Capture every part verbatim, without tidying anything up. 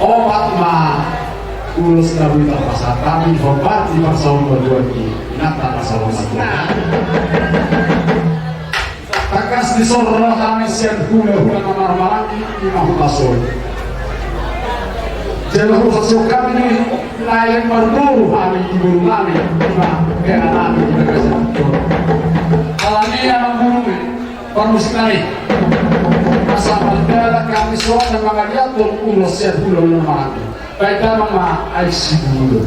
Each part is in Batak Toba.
Opat ma ulos na boi tarpasahat hami, opat di parsaulmatuan ni inanta na saur matua. Tangkas dison ro hami sian hulahula na marhahamaranggi, ima huta Solo. Jala hupasahat hami di na naeng marboru hami di boru nami, ima hela nami di bagasan tingki on. Alani i amang boru, parmusik nami, asa mardalan hami songon na mangaliathon ulos sian hulahula na marhahamaranggi. Baen damang ma aek sibulung.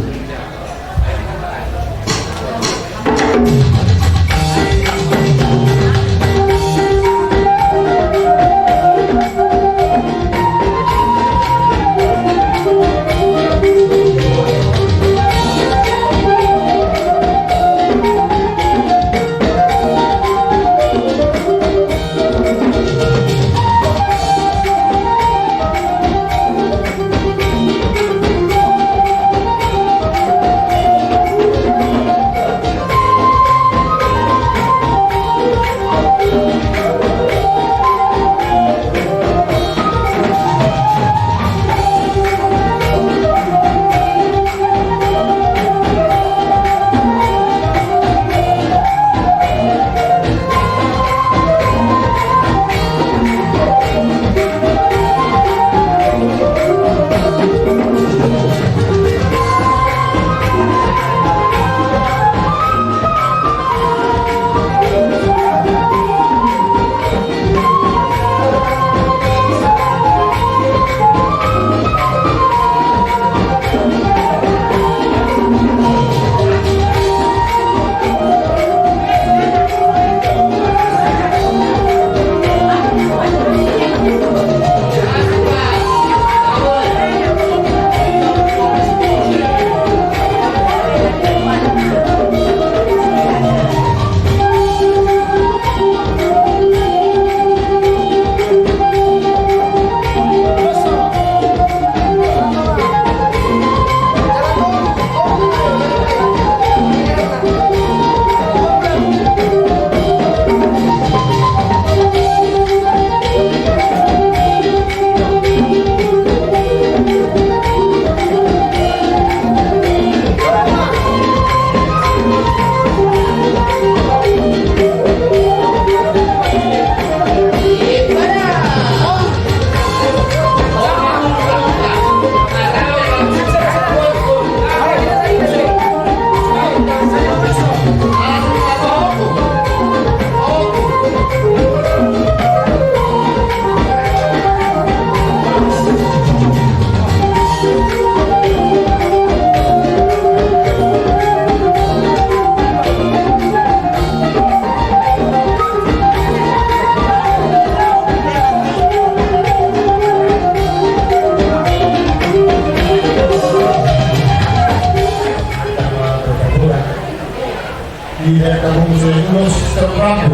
Di daerah kampung saya dulu, sistem rambu.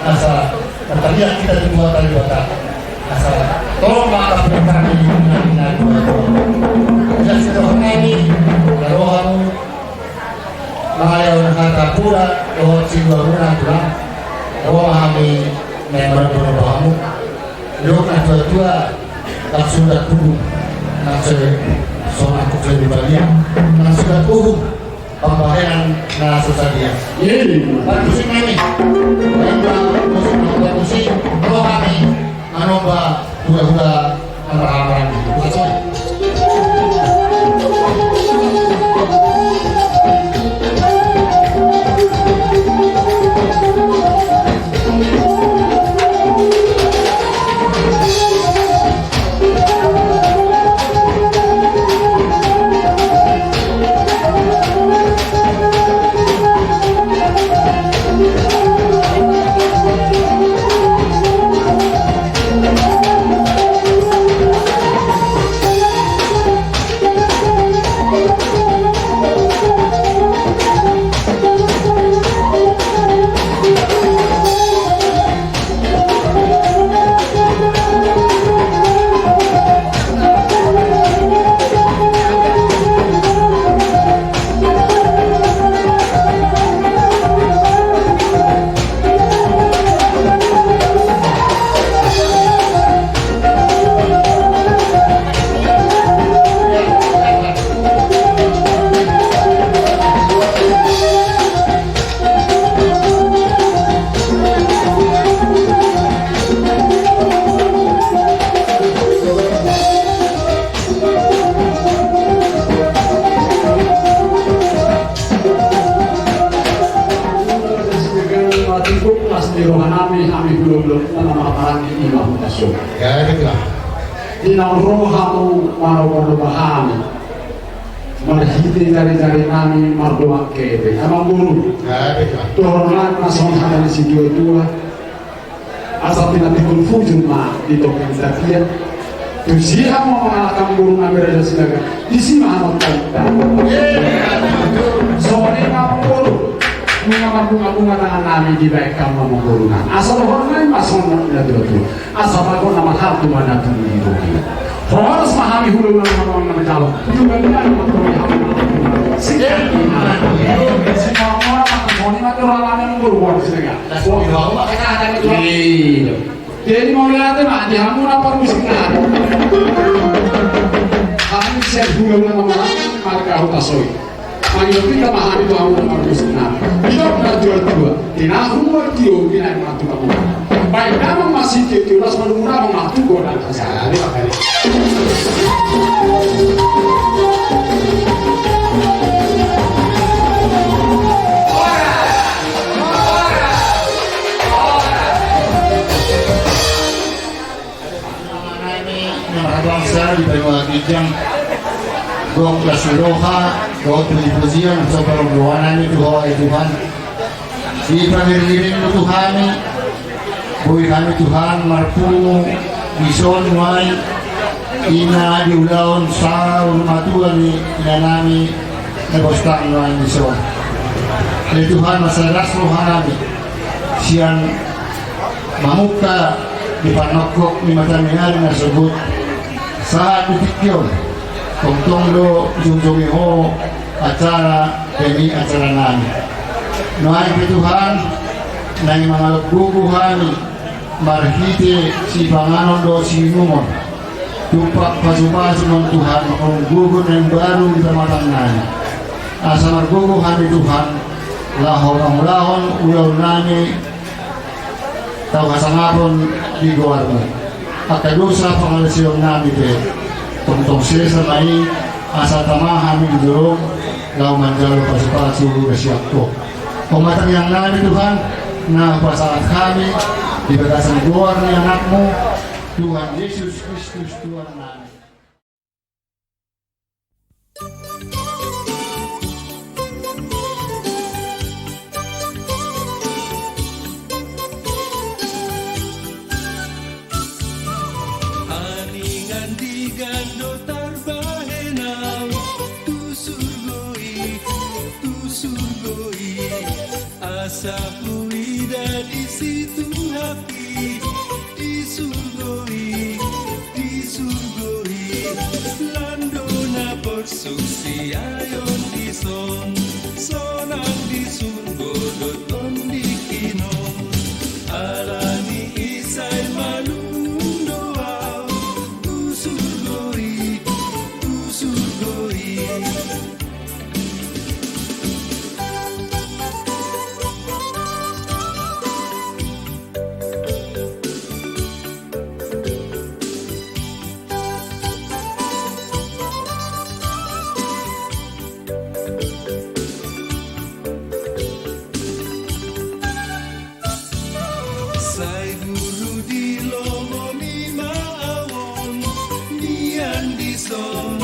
Asa, terlihat kita di luar dari kota. Asa, tolong maaf, kami di mana-mana. Jelas itu kami, kalau kamu, mangaliathon hata pura, dohot siluaruna tulang. Ro ma hami naeng maromba-romba hamu. Didok na tua-tua, langsung dak tubuh. Langsung, sonang kok jadi bagian. Langsung dak tubuh. Pambahenan na so sadia. Parmusik nami. Baen ma musik, parmusik. Ro hami manomba hulahula na marhahamaranggi. Di naung ro hamu manoba-noba hami marhite jari-jari nami mardongan hepeng, amangboru. Dohonon nami ma songon hata ni situa-tua: Asa pinantikhon hujur ma di topi ni tapian. Tusi hamu mangalangka, amangboru nami Raja Sinaga, disi ma hamu tanda. Songon i ma, amangboru, nunga marbunga-bunga tangan nami dibahen hamu, amangboru nami. Asa dohonon nami ma songon na tua-tua: Asa bagot na marhalto ma na tubu di roha. Horas ma hami hulahula na manjalo. Hulahula na manjalo. Singkat. Sinamot ma songon i ma tu ralangan, amangboru, Raja Sinaga. Jadi mauliate ma di hamu na parmusik nami. Hami sian hulahula na manjalo, marga Hutasoit. Mangido pinta ma hami tu hamu na parmusik nami. Didok na tua-tua: Tinahu ma tio, binahen ma tu hamu. Bahen damang ma sitio-tio, las ma lumu damang ma tu godang hasahali. Nami na marbangsa di banua ginjang, gok las ni roha, gok puji-pujian, somba roha nami tu Ho, ale Tuhan. Di pangiring-iringMu tu hami, boi hami, Tuhan, marpungu dison nuaeng, i na diulahon saur matua ni inanami na bostang nuaeng dison. Ale Tuhan, mansai las roha nami sian mamungka di panongkok ni mataniari na sogot sahat di tingki on. Tongtong do dijungjungi Ho acara hami, acara nami. Nuaeng pe, Tuhan, naeng mangalap gogo hami marhite sipanganon dohot siinumon. Tumpak pasu-pasu ma on, Tuhan, mangalap gogo na imbaru di pamatang nami. Asa margogo hami, Tuhan, laho mangulahon ulaon nami, tau hasangapon di goarMu. Angka dosa pangalaosion nami pe tongtong sesa ma i, asa tama hami di joloM laho manjalo pasu-pasu na sian Ho. Ho ma tangiang nami, Tuhan, na hupasahat hami di bagasan goar ni AnakMu, Tuhan Jesus Kristus, Tuhan nami. Haningan digan do tarbahen au tu surgo i, tu surgo i. Asa huida disi Tuhanki di surgo i, di surgo i. Lan do na porsusiaon dison, sonang di surgo do tondikkon on. Alani i sai malum do au tu surgo i, tu surgo i. Sai guru di lomo ni ma au on, mian dison,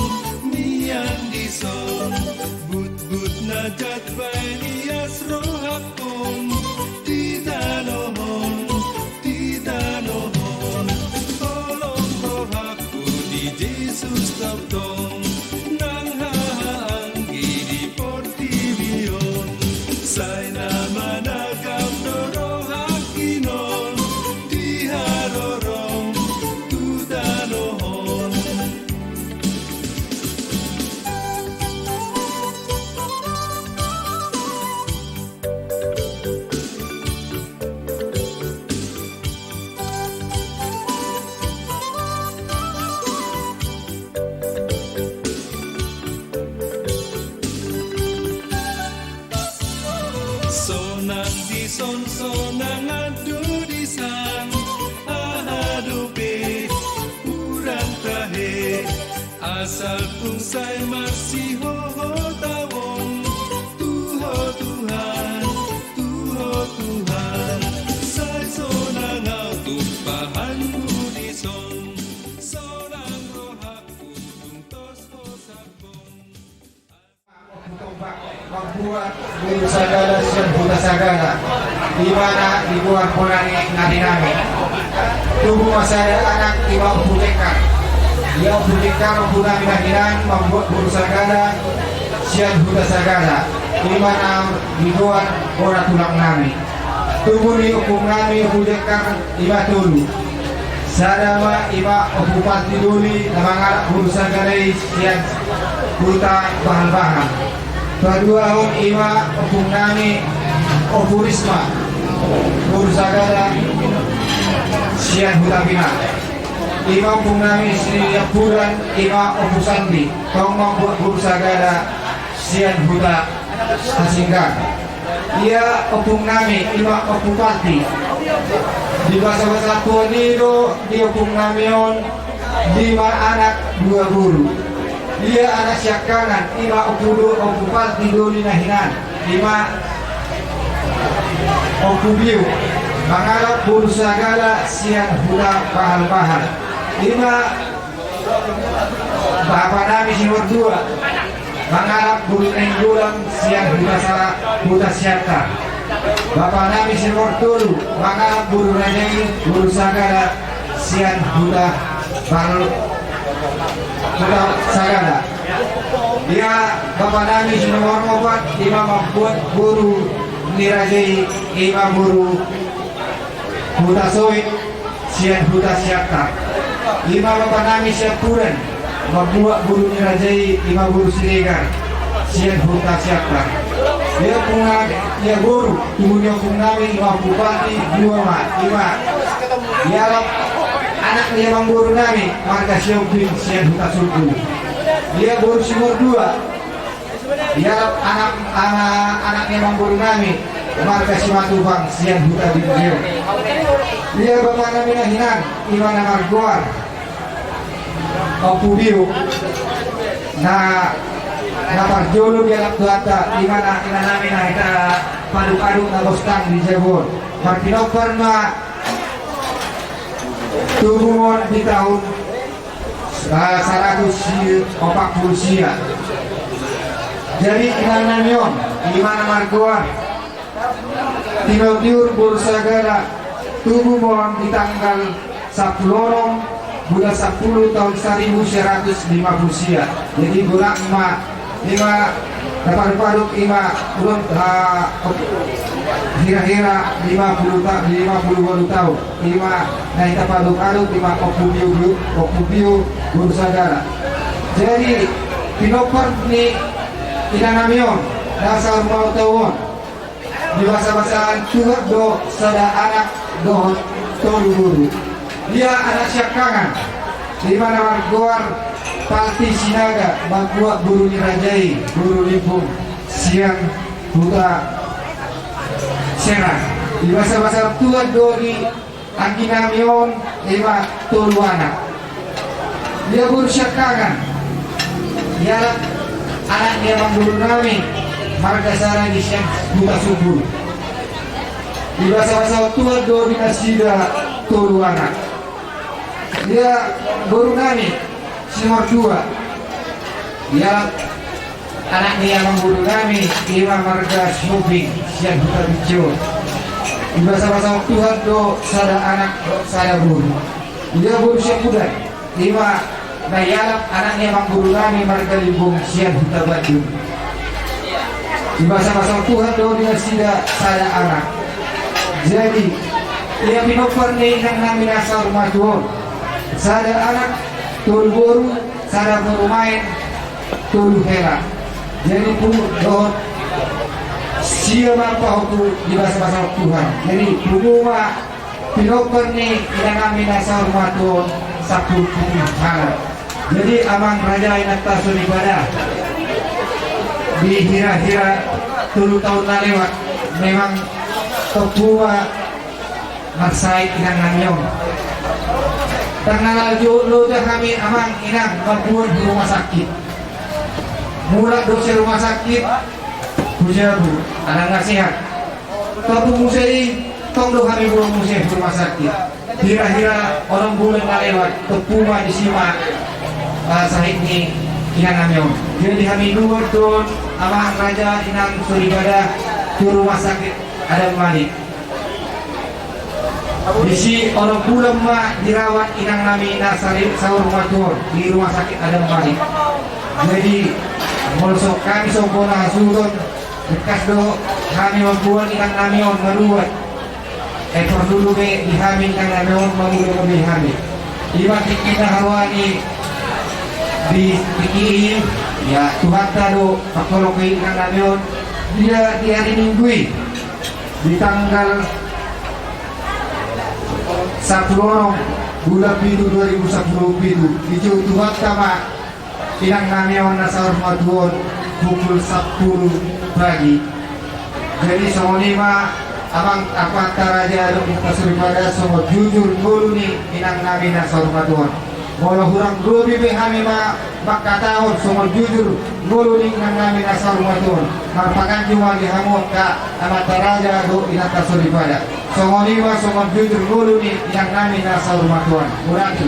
mian dison. But, but na jat baen ias rohangkon di tano on, di tano on. Holong rohangku di Jesus tongtong, nang hahaanggi di portibi on. Sai na managam do rohangki non di harorong tu tano on. Sonang dison, sonang do disan, aha dope hurang tahe. Asal tung sai marsihohot au on tu Ho Tuhan, tu Ho Tuhan. Sai sonang au tumpahanMu di Mambuat boru Sagala sian Huta Sagala, di mana digoar bona ni nari nami. Tubu ma sada anak, ima Ompu Jengkar. Ia Ompu Jengkar, ompu nami na hinan, mambuat boru Sagala sian Huta Sagala, di mana digoar bona tulang nami. Tubu ni ompung nami Ompu Jengkar ima tolu. Sada ma ima Ompu Parti Doli na mangalap boru Sagala i sian Huta Bahal-bahal. Paduahon ima ompung nami Ompu Risma, boru Sagala sian Huta Pinar. Ima ompung nami siampudan ima Ompu Sandi, tong mambuat boru Sagala sian Huta Hasinggan. Ia ompung nami ima Ompu Parti. Di basa-basa tuan i do di ompung nami on lima anak dua boru. Ia anak siangkangan ima Ompu Do, Ompu Parti Doli na hinan, ima Ompu Biu, mangalap boru Sagala sian Huta Bahal-bahal. Ima bapa nami si nomor dua, mangalap boru Nainggolan sian Huta Sa-, Huta Siantar. Bapa nami si nomor tolu, mangalap boru raja i, boru Sagala sian Huta Bal-, Huta Sagala. Ia bapa nami si nomor opat, ima mambuat boru ni raja i, ima boru Huta Soit sian Huta Siantar. Ima bapa nami siampudan, mambuat boru ni raja i, ima boru Siregar sian Huta Siantar. Ia ompung nami, ia boru, tubu ni ompung nami ima Ompu Parti dua ma, ima. Ia anak ni amangboru nami marga Sihombing sian Huta Sumbu. Ia boru si nomor dua, ia anak, anak, anak ni amangboru nami marga Simatupang sian Huta Binjai. Ia bapa nami na hinan, ima na margoar Ompu Biu, na, na parjolo dialap Tuhanta, ima na, ima nami na hita paduk-aduk na gostang di jabu on. Marpinompar ma tubu on di taon Ah, saratus si-, opat pulu sia. Jadi inang nami on, ima na margoar Timotiur boru Sagala, tubu ma on di tanggal sampulu onom bulan sampulu taon saribu sia ratus lima pulu sia. Jadi godang ma ima na paduk-aduk ima ulon, ah, hira-hira lima pulu ta-, lima pulu walu taon. Ima na hita paduk-aduk ima Ompu Biu, Ompu Biu boru Sagala. Jadi pinompar ni inang nami on na saur matua on, di basa-basaan tuat do sada anak dohot tolu boru. Ia anak siangkangan, ima na margoar Parti Sinaga, mambuat boru ni raja i, boru Limbung sian Huta Serang. Di basa-basaan tuat do di anggi nami on ima tolu anak. Ia boru siangkangan, ia anak ni amangboru nami marga Saragi sian Huta Sumbu. Di basa-basaan tuat do di nasida tolu anak. Ia boru nami si nomor dua, ia anak ni amangboru nami ima marga Sihombing sian Huta Binjai. Di basa-basaan tuat do sada anak sada boru. Ia boru siampudan, ima na ialap anak ni amangboru nami marga Limbung sian Huta Bandung. Di basa-basaan tuat do di nasida sada anak. Jadi ia pinompar ni inang nami na saur matua on, sada anak, tolu boru, sada boru maen, tolu hela. Jadi pungu dohot sia ma pahompu di basa-basaan tuat. Jadi pungu ma pinompar ni inang nami na saur matua on sampulu pulu halak. Jadi amang raja, inanta soripada, di hira-hira tolu taon na lewat memang tompu ma marsahit inang nami on. Ndang na loja hami amang inang mamboan hu rumah sakit. Mulak do sian rumah sakit hu jabu, ndang na sehat. Tompu muse i, tong do hami boan muse hu rumah sakit. Hira-hira onom bulan na lewat, tompu ma disi ma, ah, sahit ni Inang nami on. Jadi hami luat do amang raja inang soripada tu rumah sakit Adam Malik. Disi onom bulan ma dirawat inang nami na saur matua on di rumah sakit Adam Malik. Jadi molo so hami so bona hasuhuton, bekas do hami mamboan inang nami on maruat. Eh, porlu be di hami inang nami on, mamboan be hami. Iba tingki na haroani di tingki i, ya Tuhanta do pangkolok inang nami on. Dia di hari Minggu i, di tanggal sampulu onom bulan pitu dua ribu sampulu pitu, dijou Tuhanta ma inang nami on na saur matua on pukul sampulu pagi. Jadi songon i ma amang, amanta raja dohot inanta soripada songon jujur ngolu ni inang nami na saur matua on. Molo hurang lobi be hami ma mangkatahon songon jujur ngolu ni inang nami na saur matua on, marpaganju ma di hamu angka amanta raja dohot inanta soripada. Songon i ma songon jujur ngolu ni inang nami na saur matua on. Mauliate.